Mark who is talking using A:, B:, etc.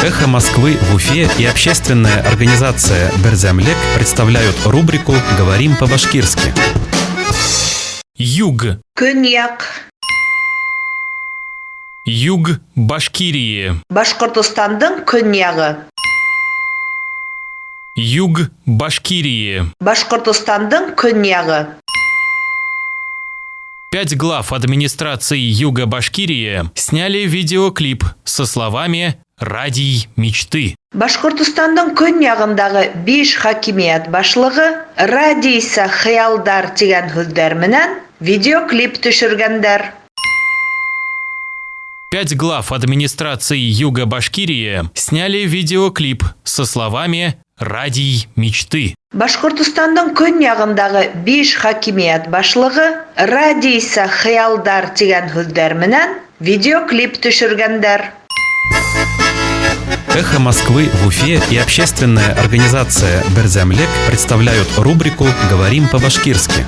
A: «Эхо Москвы» в Уфе и общественная организация «Берҙәмлек» представляют рубрику «Говорим по-башкирски».
B: Юг.
C: Көньяҡ.
B: Юг Башкирии.
C: Башҡортостандың көньяғы.
B: Юг Башкирии.
C: Башҡортостандың көньяғы.
B: Пять глав администрации Юга Башкирии сняли видеоклип со словами «Радий мечты».
C: Башҡортостандың көньяғындағы биш хакимиәт башлығы «Радийса хыялдар» тигән һүҙҙәр менән видеоклип төшөргәндәр.
B: Пять глав администрации Юга Башкирии сняли видеоклип со словами «Радий мечты».
C: Башҡортостандың көньяғындағы биш хакимиәт башлығы «Радийса хыялдар» тигән һүҙҙәр менән видеоклип төшөргәндәр.
A: «Эхо Москвы» в Уфе и общественная организация «Берҙәмлек» представляют рубрику «Говорим по-башкирски».